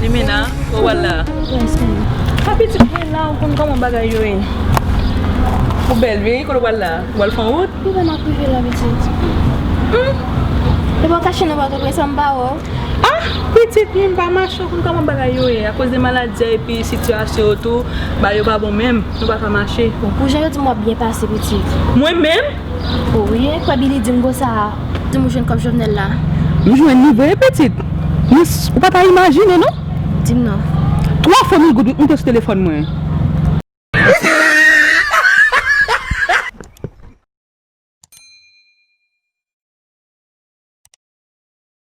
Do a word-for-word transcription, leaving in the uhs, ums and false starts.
Jimena, kote w pral la? A pitit, mwen la, ou konn kòman bagay yo ye. Ou bèl wi, kote w pral la? Ou pral fè yon wout? Ou wè m ap rive la, pitit. Hmm. E pa w kache nan Pòtoprens, m pa wè w. Ah, pitit, mwen pa mache, ou konn kòman bagay yo ye. Akoz de maladi a epi sitiyasyon yo tou, bagay yo pa bon menm, nou pa ka mache. Bon, pou jan yo di m w ap byen pase, pitit. Mwen menm? O wi, kwè Billy di m konsa, di m ou jwenn kòb Jovenel la. M jwenn li vre, pitit. Ou pa ta imajine, non? Di m non. Twa san mil goud wi k moute sou telefòn mwen.